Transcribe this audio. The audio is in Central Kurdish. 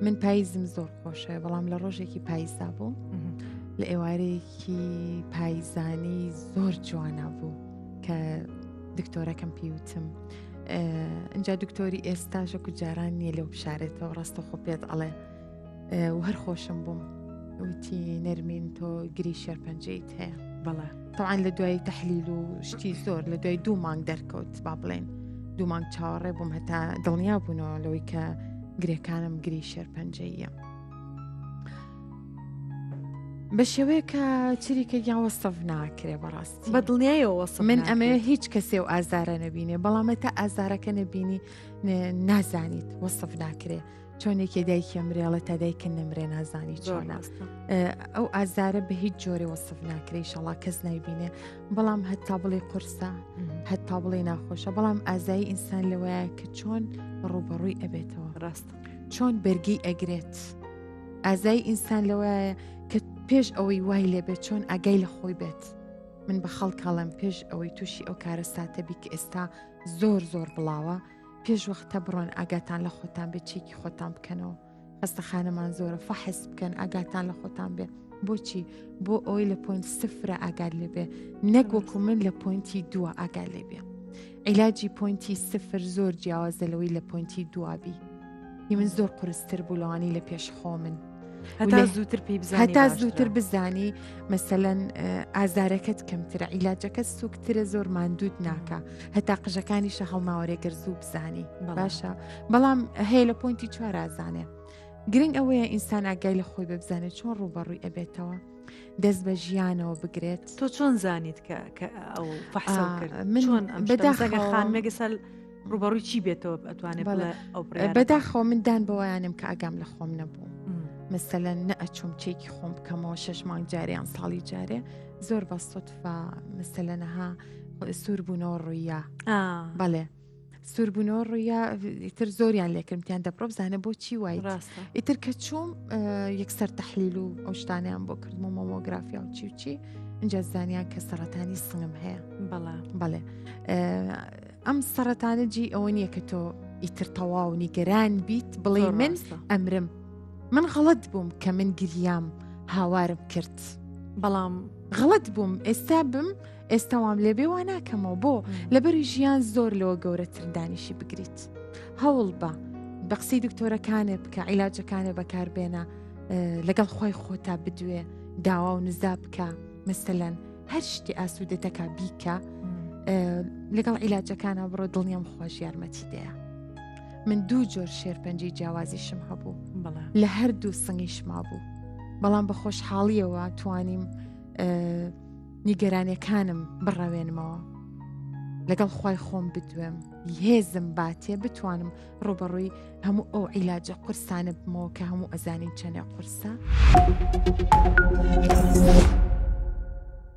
من پاییزم زۆر خۆشە بەڵام لە ڕۆژێکی پاییزدا بوو لە ئێوارەیەکی پاییزانی زۆر جوانە بوو کە دکتۆرەکەم پێوتم اینجا دکتۆری ئێستا ژەکو جاران نییە لەو بشارێتەوە ڕاستە خۆ پێت ئەڵێ و هەر خۆشم بووم وتی نەرمین تۆ گری شێرپەنجەیت هەیە بەڵێ تەعاان لە دوای تەحلیل و شتی زۆر لە دوای دوو مانگ دەرکەوت با بڵێن دوو مانگ چاوەڕێ بووم هەتا دڵنیا بوونەوە لەوەی کە گرێکانم گری شێرپەنجەیە بە شێوەیە کە چریکە گیان وەسف ناکرێ بەڕاستی بە دڵنیایەوە وەسف من ئەمەوێ هیچ کەسێ و ئازارە نەبینێ بەڵام تا ئازارەکە نەبینی نازانیت وەسف ناکرێ چۆن یەکێ دایکی ئەمرێڵە تا دایکە نەمرێ نازانی چۆنە ئەو ئازارە بە هیچ جۆرێ وەسف ناکرێ شەڵا کەس نایبینێ بەڵام هەتا بڵێ قورسە هەتا بڵێ ناخۆشە بەڵام ئازایی ئینسان لەوەیە کە چۆن ڕوبەڕووی ئەبێتەوە ڕاست چۆن بەرگی ئەگرێت ئازای ئینسان لەوەیە کە پێش ئەوەی وای لێبێت چۆن ئاگای لە خۆی بێت من بە خەڵکاڵم پێش ئەوەی تووشی ئەو کارە ساتە بی کە ئێستا زۆر زۆر بڵاوە پێش وەختە بڕۆن ئاگاتان لە خۆتان بێت چێکی خۆتان بکەنەوە خەستەخانەمان زۆرە فەحس بکەن ئاگاتان لە خۆتان بێ بۆچی بۆ ئەوەی لە point سفرە ئاگات لێ بێ نەک وەکو من لە point ی دووە ئاگات لێ بێ عیلاجی point ی سفر زۆر جیاوازە لەوەی لە point ی دووابی هی من زۆر قورستر بوو لەوانی لە پێش خۆ من هەتا زووتر پێی بزانی هەتا زووتر بزانی مەسەلەن ئازارەکەت کەمترە عیلاجەکە سوکترە زۆر ماندووت ناکە هەتا قژەکانیشە هەڵناوەرێ گەر زوو بزانی باشە بەڵام هەیە لە point ی چوارازانێ گرنگ ئەوەیە ئینسان ئاگای لە خۆی ببزانێت چۆن ڕووبەڕووی ئەبێتەوە دەست بە ژیانەوە بگرێت تۆ چۆن زانیت کە کە ئەو فەحسە کرد من چۆن بەداخەگە خانمێکە سەر ڕوبەڕووی چی بێتەوە ئەتوانێت بڵێ ئەو بەداخەوە من دان بەوەیانم کە ئاگام لە خۆم نەبوو مەسەلەن نەئەچوم چێکی خۆم بکەمەوە شش مانگ جاریان ساڵی جارێ زۆر بە سوتفە مەسەلەنەها سوور بوونەوە ڕوویە بەڵێ سووربوونەوە ڕوویە ئیتر زۆریان لێکردیان دەبڕۆ بزانە بۆ چی وای ئیتر کە چوم یەکسەر تحلیل و ئەو شتانیان بۆ کردم و مۆمۆگرافیا و چی و چی اینجا زانیان کە سەرەتانی سنگم هەیە بەڵێ ئەم سەرەتانە جی ئەوە نییە کە تۆ ئیتر تەواو نیگەران بیت بڵێ من ئەمرم من غەڵت بووم کە من گریام هاوارم کرد بەڵام غەڵت بووم ئێستا بم ئێستا وام لێبێ وا ناکەمەوە بۆ لەبەری ژیان زۆر لەوە گەورەتر دانیشی بگریت هەوڵ بە بە قسەی دکتۆرەکانێ بکە عیلاجەکانێ بەکاربێنە لەگەڵ خۆی خۆتا بدوێ داوا و نزا بکە مەسەلەن هەر شتی ئاسوودەتەکە بیکە لەگەڵ عیلاجەکانە بڕۆ دڵنیام خۆش یارمەتی دەیە من دوو جۆر شێرپەنجەی جیاوازیشم هەبوو لە هەردوو سنگیشما بوو بەڵام بە خۆشحاڵیەوە توانیم نیگەرانەکانم بڕەوێنمەوە لەگەڵ خی خۆم بدوێم هێزم باتێ بتوانم ڕوبەڕووی هەموو ئەو عیلاجە قورسانە بمەوە کە هەموو ئەزانین چەنێ قورسە.